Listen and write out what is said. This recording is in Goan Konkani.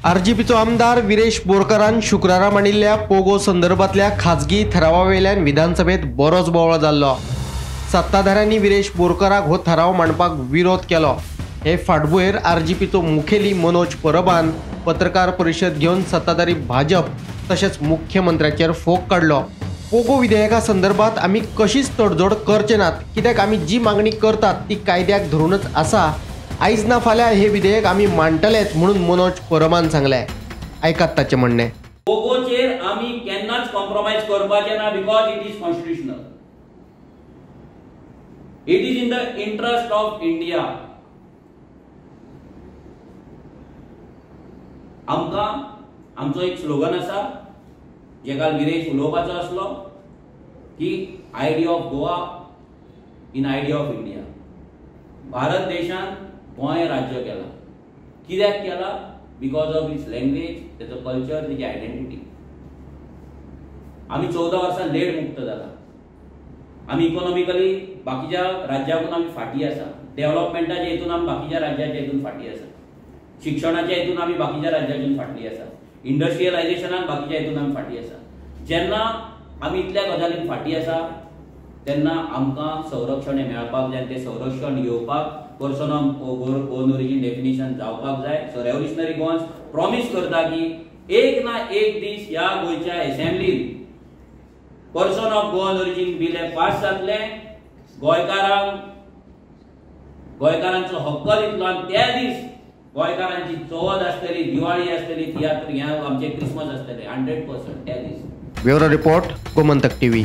आरजीपीचो आमदार विरेश बोरकारान शुक्रारा मांडिल्ल्या पोगो संदर्भातल्या खाजगी थरावावेल्यान विधानसभेत बरोच बोवाळ जाल्लो। सत्ताधाऱ्यांनी विरेश बोरकाराक हो थराव मांडपाक विरोध केलो। हे फाटभुंयेर आरजीपीचो मुखेली मनोज परबान पत्रकार परिशद घेवन सत्ताधारी भाजप तशेंच मुख्यमंत्र्याचेर फोग काडलो। पोगो विधेयका संदर्भात आमी कशीच तडजोड करचे नात, कित्याक आमी जी मागणी करतात ती कायद्याक धरूनच आसा। आयज ना फाल्यां हे विधेयक आमी मांडटलेच म्हणून मनोज परबान सांगलें। आयकात ताचें म्हणणें। पोगोचेर आमी केन्नाच कॉम्प्रोमायज करपाचे ना, because it is constitutional, it is in the interest of India. आमकां आमचो एक स्लोगन आसा जेका विरेश उलोवपाचो आसलो की idea of Goa in idea of India. Bharat देशान गोंय राज्य केला, कित्याक केला? Because of it's language, तेचो कल्चर, तेची आयडेंटिटी। आमी 14 वर्सां लेट मुक्त जाला, आमी इकॉनॉमिकली बाकीच्या राज्याकून आमी फाटीं आसा, डेव्हलपमेंटाच्या हितून आमी बाकीच्या राज्याच्या हितून फाटीं आसा, शिक्षणाच्या हितून आमी बाकीच्या राज्याच्यान फाटली आसा, इंडस्ट्रियलायझेशनान बाकीच्या हितून आमी फाटीं आसा। जेन्ना आमी इतल्या गजालीन फाटीं आसा तेन्ना आमकां संरक्षण हें मेळपाक जाय, तें संरक्षण घेवपाक person of Goan origin definition जावपाक जाय। सो रेव्होल्युशनरी गोवन्स प्रॉमीस करता की एक ना एक दीस ह्या गोंयच्या असेंब्लीन person of Goan origin bill हें पास जातलें, गोंयकारांचो हक्क दितलो आनी त्या दीस गोंयकारांची चवथ आसतली, दिवाळी आसतली, तियात्र ह्या आमचे क्रिसमस आसतले 100% त्या दीस। Bureau report, Gomantak TV.